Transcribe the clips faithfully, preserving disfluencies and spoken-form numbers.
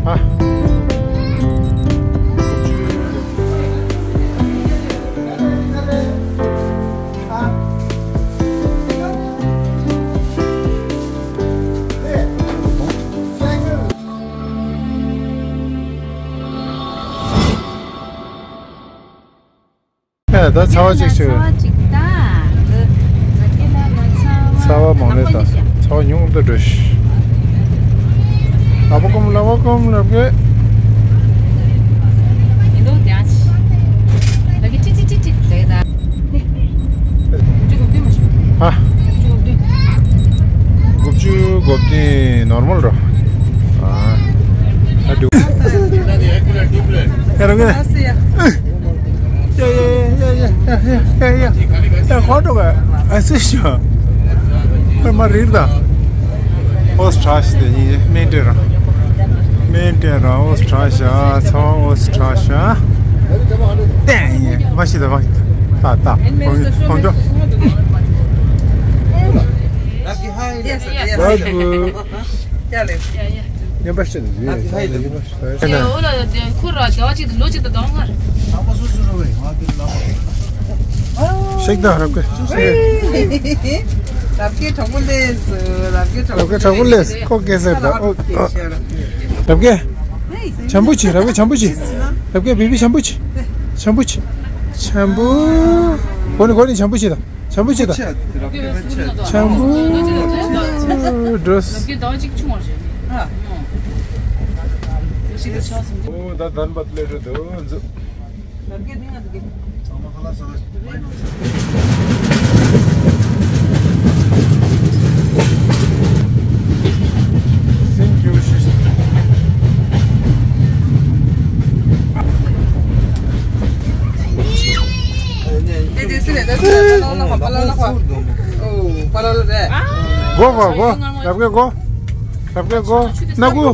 ཨ། ཨེ། ད་ཚ་བ་གཅིག་བྱུང་། ཚ་བ་གཅིག་ད། ཚ་བ་མང་ལེ་ད། ཚ་བ་ཉུང་དུ་འགྲོ་ཤི། ལག་པ་སྐོམ། ལག་པ་སྐོམ། ལག་པ་སྐོམ། ཡིན་འདུག་ཀྱང་། ལག་གི་ཀྲིག་ཀྲིག་ཀྲིག་ཀྲིག་རེད་ད། ཨ། དགུ་བཅུ་གོ་བདུན་ནོར་མལ་རོ། ཨ། ཨ་འདུག་ཡ་རང་གི། ཡ་ཡ་ཡ་ཡ་ཡ་ཡ་ཡ་ཡ། ཡ་ཁོ་འགྲོ་ག་ཨ་སི་ཤོ། ཁོ་མ་རིག་ད། ཨོ་སི་ཁྲ་ཤི་དེ་ཡིན། མེན་ཏེ་ར། མེན་ཏེ་ར་ཨོ་སི་ཁྲ་ཤ། ཚ་བ་ཨོ་སི་ཁྲ་ཤ། ཏན་ཡིན། མ་ཤི་ད་མ་ཤི་ད། ད་ད་ཁོང་ཁོང་ཚོ། Yes, yes. ཡ་ལེ། ཉམས་པ་ཤི་ད་ཡིན། ཨེ། འོ་ལ་དེ་ཁོ་ར་ཟླ་བ་གཅིག་ཏུ་ལོ་གཅིག་ཏུ་ཟླ་བ་ལྔ་རེད། ཤེག་ད་རབ་གེ། རབ་གེ་གྲོགས་པོ་ལེས། རབ་གེ་གྲོགས་པོ་ལེས། ཁོ་སྐད་ཟེར་ད། ཨོ། རབ་གེ། བྱམས་པོ་བྱེད། རབ་གེ་བྱམས་པོ་བྱེད། རབ་གེ་བེ་བི་བྱམས་པོ་བྱེད། བྱམས་པོ་བྱེད། བྱམས་པོ། གོ་ནི་གོ་ནི་བྱམས་པོ་བྱེད་ད། བྱམས་པོ་བྱེད་ད། བྱམས་པོ་འགྲོ། ཨོ་ད་དན་པ་ལེ་རེད་འདུག་གོ་གོ་གོ། རབ་གེ་གོ། རབ་གེ་གོ། ན་གུ།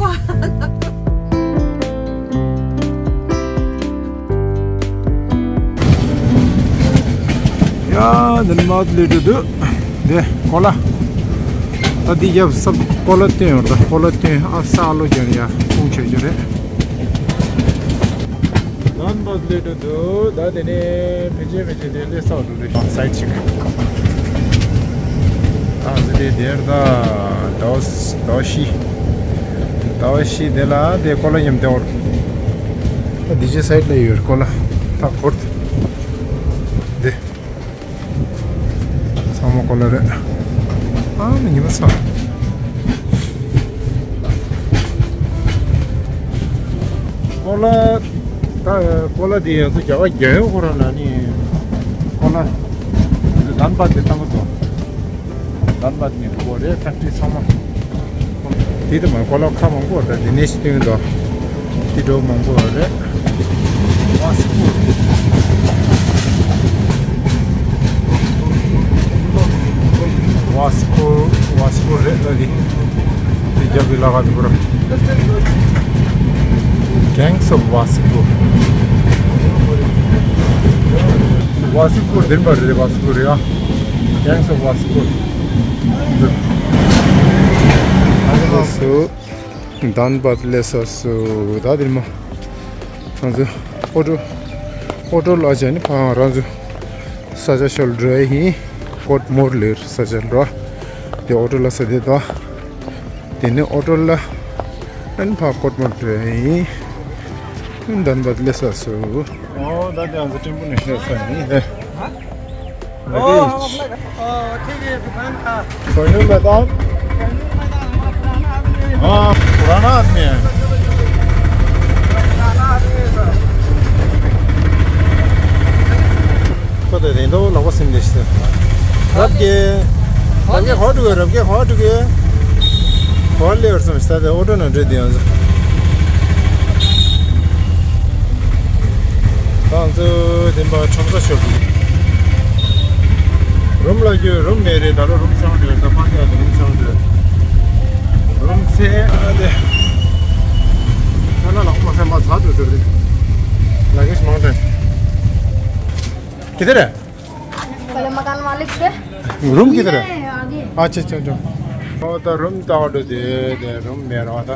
ཡ། འདི་ནི་མའོ་ལི་ཏི་འདུག་འདི་ཀོ་ལ། ད་འདི་རྒྱབ་སབ་ཀོ་ལ་བཏོན་ཡོད་རེད། ད་ཀོ་ལ་བཏོན། ཨ་ས་ཨ་ལོ་རྒྱབ་ཡ་ཁུངས་ཆེ་ཆེ་རེད། ལན་པ་ལེ་ཏི་འདུག་ད་དེ་ནས་ཕལ་ཆེར་ཕལ་ཆེར་དེ་ལས་ས་འགྲོ་རེད། སའི་ཆིག་ཨ་ཟི་དེ་དེར་ད་ཟླ་བ་ཟླ་བ་བཞི། ཟླ་བ་བཞི་དེ་ལ་དེ་ཀོ་ལ་མཉམ་དེ་འོར། ད་འདི་ཅི་སའིད་ལ་ཡོད་ཀོ་ལ། ད་འོར་དེ། ཚང་མ་ཀོ་ལ་རེད། ཨ་ནི་ཉི་མ་ཚ། ཀོ་ལ། ད་ཀོ་ལ་དེ་ཡང་ཚོ་རྒྱ་གར་རྒྱལ་ཡོངས་ཁོ་རང་ན་ནི་ཀོ་ལ་དེ་ཚོ་དན་པ་དེ་བཏང་གི་འདུག་དན་པ་དེ་ནི་ཀོ་རེད། ཕེག་ཏྲི་ཚང་མ། དེ་དུ་མ་ཀོ་ལ་ཁ་མང་པོ་རེད། དེ་ནས་ཤི་སྟོན་དོ། དེ་འགྲོ་མང་པོ་རེད། ཝ་སི་པུར། ཝ་སི་པུར། ཝ་སི་པུར་རེད་ལ་དེ། དེ་རྒྱབ་ཀྱི་ལ་ག་དུ་བུར། Gangs of Wasipur. ཝ་སི་པུར་དེ་འདྲ་རེད། ཝ་སི་པུར་རེད་ཨ། Gangs of Wasipur. སུ། དན་པ་ལས་ས་སུ་ད་དེར་མ། ང་ཚོ་ཨོ་ཊོ། ཨོ་ཊོ་ལ་བྱས་ནས་ཕ་རང་ཚོ་ས་ཆ་ཤོལ་འགྲོ་ཡ་ཡིན། ཀོད་མོར་ལེར་ས་ཆ་འགྲོ། དེ་ཨོ་ཊོ་ལ་ས་དེ་དོ། དེ་ནས་ཨོ་ཊོ་ལ་ཨན་ཕ་ཀོད་མོར་འགྲོ་ཡ་ཡིན། དན་པ་ལས་ས་སུ། ཨོ་ད་དེ་ང་ཚོ་ཀྲེན་པུ་ནས་ཤོད་ས་ཡིན། ལེ། ལགས་ཀྱི། ཨོ་ཐིག་གི་དུ་ཁང་ཁ། ཁོ་ཡུལ་མེད་དམ། ཨ། པུ་ར་ན་ཨ་དམི། ཁོ་དེ་རིང་དུ་ལོག་པ་སིམ་ལེ་ཤི། རབ་རྒྱས། རབ་རྒྱས་ཧོ་ཀྲུ་གི། རབ་རྒྱས་ཧོ་ཀྲུ་གི། ཧོ་ལེ་བར་སམ་ཤི་ད་དེ་ཨོ་ཀྲོ་ན་འདྲེ་དེ་ཡང་ཟེར། ད་ང་ཚོ་དེ་མ་ཁྲོམ་ས་ཤོར་གི། རུམ་ལ་རྒྱུ་རུམ་མེད་རེད། ད་ལོ་རུམ་ཚང་རེད། ད་ཕ་གི་ཡ་དེ་རུམ་ཚང་རེད། རུམ་ཚེ་ཨ་དེ། ད་ལ་ལག་པ་སེམས་པ་ཚ་དུ་ཟེར་དེ། ལ་གེ་ཤི་མང་དྲན། ཁྱེད་དེ་རེད། पहले मकान मालिक से रूम किधर है? ये है, आगे। अच्छा, अच्छा, अच्छा। वो तो रूम तो ऑर्डर दे दे, रूम मेरा था।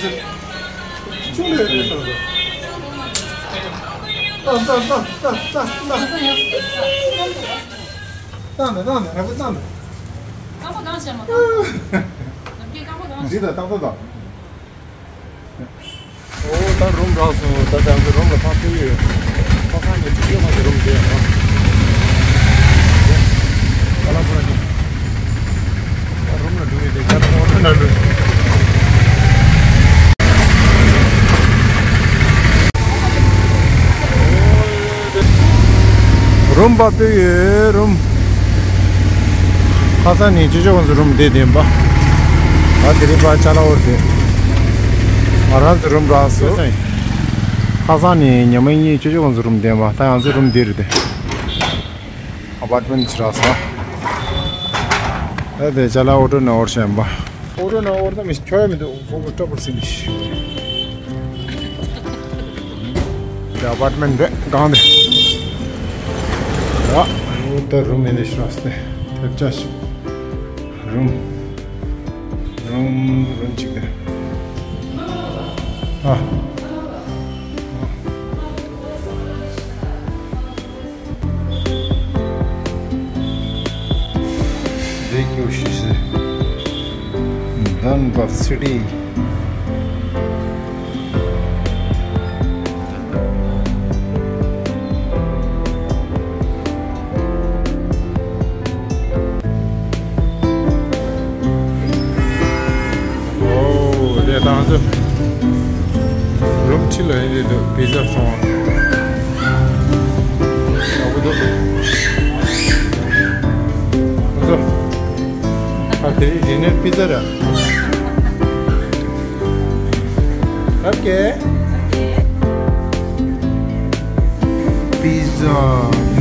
ཡིན་ཟེར། ཆུང་ལས་རེད་ད། ད་ད་ད་ད་ད་ད། བཏང་ད་བཏང་ད་ར་བ་བཏང་ད། རྐང་པ་གང་བྱས་མ་བཏང་། ནམ་རྒྱུན་རྐང་པ་གང་བྱས། འདི་ད་ཏག་ཏག་ད། ཨོ་ད་རུམ་རག་སོང་། ད་ད་ང་ཚོ་རུམ་ལ་ཕར་ཕེབས་ཡོད། ཁ་སང་ཉིན་དྲུག་ཡོད་མ་རེད་རུམ་དེ་ཡང་། ཨ་ལ་པོ་ར་ཉོ། ད་རུམ་ལ་འགྲོ་ཡོད་དེ་ཁ་ཐོག་ཨོ་ན་འགྲོ། རུམ་པ་ཕེབས་ཡོད་རུམ། ཁ་སང་ནས་ཅོ་ཅོ་ཁོང་ཚོ་རུམ་བསྡད་བསྡད་པ། ད་དེ་རིང་ཕར་ཅ་ལག་འོར་བསྡད། ང་རང་ཚོ་རུམ་རག་སོང་། ཁ་སང་ནས་ཉི་མ་གཉིས་ཅོ་ཅོ་ཁོང་ཚོ་རུམ་བསྡད་པ། ད་ང་ཚོ་རུམ་འདི་རེད་དེ། ཨ་པར་ཊི་མེན་ཊི་ཅིག་རག་སོང་། ད་དེ་ཅ་ལག་ཨོ་ཊོ་ནང་འོར་བཞག་པ། ཨོ་ཊོ་ནང་འོར་ན་མི་ཁྱོད་མི་འདུག་ཁོ་ཁོ་ཊོབ་པར་སིང་ལིཤ། དེ་ཨ་པར་ཊི་མེན་ཊི་རེད་གང་དེ། ཡ། འོ་ད་རུམ་ཡིན་ནི་ཤོག་སྟེ། ཐེབས་ཆ་ཞིག་རུམ། རུམ་རུམ་གཅིག་དེ། ཨ། Big Ocean City. Dunn Buff City. ང་ཚོ་རུམ་ཁྲི་ལ་ཡིན་དུས་པི་ཛ་ཚོང་ཡག་པོ་འདུག་ང་ཚོ་ཨ་དེ་རིང་ཌི་ནར་པི་ཛ་ར། ཨོ་ཁེ། པི་ཛ།